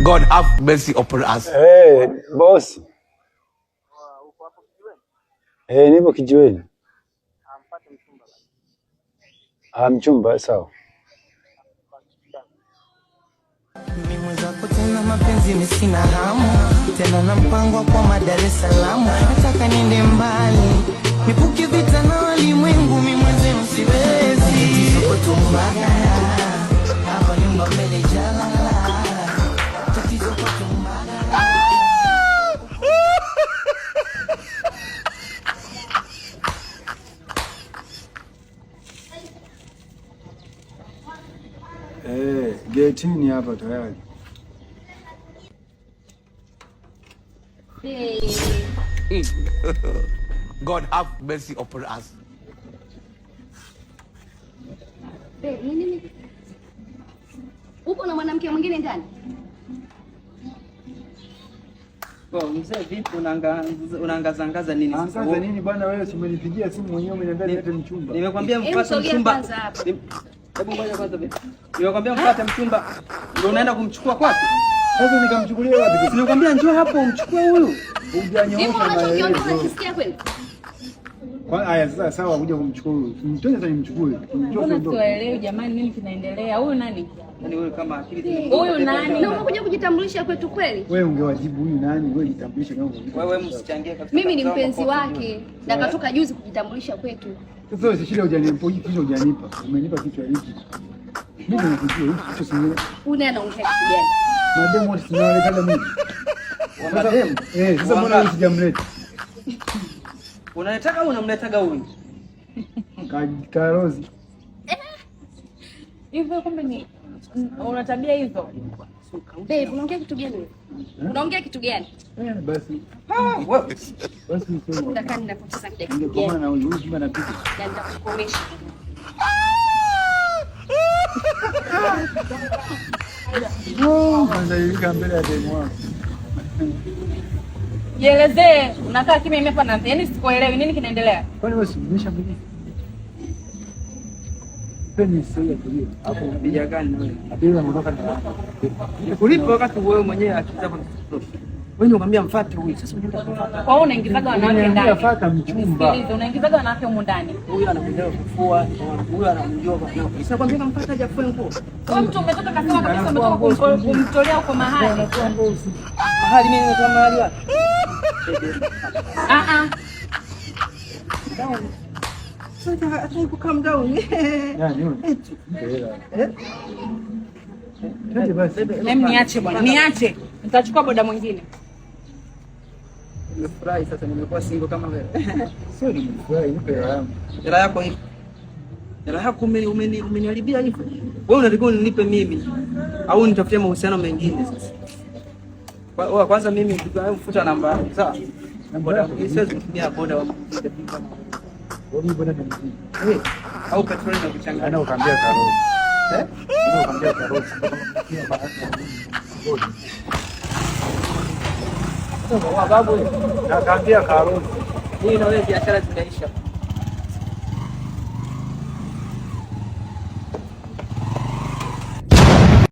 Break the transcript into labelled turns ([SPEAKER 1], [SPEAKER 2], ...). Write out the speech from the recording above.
[SPEAKER 1] God have mercy upon us.
[SPEAKER 2] Hey, boss. Hey, nipo kijiweni. Ah, mchumba sawa.
[SPEAKER 3] Mimi mwenzako tena mapenzi mimi sina hamu tena na mpango kwa Dar es Salaam, nataka niende mbali nipuke vita na walimwengu, mimi mwenzenu siwezi. Tatizo kwetu Mbagala, hapa nyumba mbele jalala. Tatizo kwetu Mbagala.
[SPEAKER 2] Eh, getini hapa tayari.
[SPEAKER 1] God have mercy upon us.
[SPEAKER 4] Babe, ni nini? Upo na mwanamke mwingine ndani?
[SPEAKER 5] Mzee vipi unaangazangaza nini sasa?
[SPEAKER 2] Angaza nini bwana wewe, si umenipigia simu mwenyewe umeniambia nilete mchumba.
[SPEAKER 5] Nimekwambia
[SPEAKER 4] Hebu
[SPEAKER 5] mfuate
[SPEAKER 4] sogea
[SPEAKER 5] mchumba.
[SPEAKER 4] kwanza hapa.
[SPEAKER 5] Hebu ngoja kwanza vipi. Nimekwambia mfuate mchumba. Ndio unaenda kumchukua kwake?
[SPEAKER 2] Sasa nikamchukulia wapi?
[SPEAKER 5] Si nimekwambia njoo hapo umchukue huyu.
[SPEAKER 4] Hivi
[SPEAKER 2] Hujanyoosha
[SPEAKER 4] unachokiongea
[SPEAKER 2] maelezo.
[SPEAKER 4] unakisikia kweli?
[SPEAKER 2] Kwa haya sasa sawa kuja kumchukua huyu. Mtoe sasa nimchukue. Njoo
[SPEAKER 6] Mbona
[SPEAKER 2] tuondoke.
[SPEAKER 6] siwaelewi jamani, nini kinaendelea? Huyu nani?
[SPEAKER 5] Yaani wewe kama akili
[SPEAKER 6] Huyu nani?
[SPEAKER 4] Na umekuja kujitambulisha kwetu kweli?
[SPEAKER 2] Wewe ungewajibu huyu nani? Wewe jitambulishe kama ungejibu.
[SPEAKER 5] Wewe msichangie kabisa.
[SPEAKER 4] Mimi ni
[SPEAKER 5] Kabisa
[SPEAKER 4] mpenzi
[SPEAKER 5] makofi
[SPEAKER 4] wake na katoka juzi kujitambulisha kwetu.
[SPEAKER 2] Sasa wewe shida hujanipa, hiki kichwa hujanipa. Umenipa kichwa hiki. Mimi nakujua hiki kichwa si
[SPEAKER 4] Huyu naye anaongea kitu gani?
[SPEAKER 2] mademu wote sinaonekana mimi.
[SPEAKER 5] Wa mademu.
[SPEAKER 2] Eh, sasa mbona huyu sijamleta?
[SPEAKER 5] Unanitaka au unamletaga huyu?
[SPEAKER 2] Karozi.
[SPEAKER 6] Hivyo kumbe ni una tabia hizo?
[SPEAKER 4] Babe, unaongea kitu gani wewe? Unaongea kitu gani?
[SPEAKER 2] Eh, basi.
[SPEAKER 5] Ah, wewe.
[SPEAKER 2] Basi useme.
[SPEAKER 4] Utakaa ninapoteza muda kitu
[SPEAKER 2] Ningekomana
[SPEAKER 4] gani?
[SPEAKER 2] na huyu huyu kumbe anapika.
[SPEAKER 4] Na nitakukomesha.
[SPEAKER 2] Kwanza mbele ya demu wangu.
[SPEAKER 6] Jielezee, unakaa kimya mimi hapa na yaani sikuelewi nini kinaendelea.
[SPEAKER 2] Kwani wewe si umeshampigia? Peni sio kulia. Hapo
[SPEAKER 5] Bija gani na wewe?
[SPEAKER 2] bila kutoka na
[SPEAKER 5] Kulipa wakati wewe mwenyewe akili zako zisitoshe. Wewe ndio ukamwambia mfuate huyu. Sasa unaenda kumfuata.
[SPEAKER 6] Kwa hiyo unaingizaga wanawake
[SPEAKER 2] Umeniambia
[SPEAKER 6] ndani.
[SPEAKER 2] fuata mchumba.
[SPEAKER 6] Nisikilize, unaingizaga wanawake humu ndani.
[SPEAKER 5] Huyu anakuja kufua, huyu anamjua kwa nini. Sasa kwambia kamfuata hajafua nguo.
[SPEAKER 6] Wewe mtu umetoka kasema kabisa umetoka kumtolea huko mahali.
[SPEAKER 5] Mahali mimi nimetoa mahali wapi?
[SPEAKER 6] Ah ah.
[SPEAKER 5] Down. Sasa hataki ku calm down.
[SPEAKER 2] Nani huyu? Mpe hela. Twende basi.
[SPEAKER 6] Hem, niache bwana, niache. Nitachukua boda mwingine.
[SPEAKER 5] Nimefurahi sasa nimekuwa single kama wewe.
[SPEAKER 2] Sio nimefurahi, nipe hela yangu.
[SPEAKER 5] Hela yako hivi. Hela yako umeniharibia hivyo. Wewe unatakiwa unilipe mimi au nitafutie mahusiano mengine sasa. Kwa kwanza mimi ndugu yangu futa namba yangu, sawa? Boda, siwezi kutumia boda wa kupiga pipa.
[SPEAKER 2] Wewe mbona ni mzee?
[SPEAKER 5] Eh, au petroli na kuchanganya.
[SPEAKER 2] Ana ukaambia Karozi.
[SPEAKER 5] Eh?
[SPEAKER 2] Ana ukaambia Karozi.
[SPEAKER 5] Wa babu wewe.
[SPEAKER 2] Nakaambia Karozi.
[SPEAKER 5] Mimi na wewe biashara zinaisha.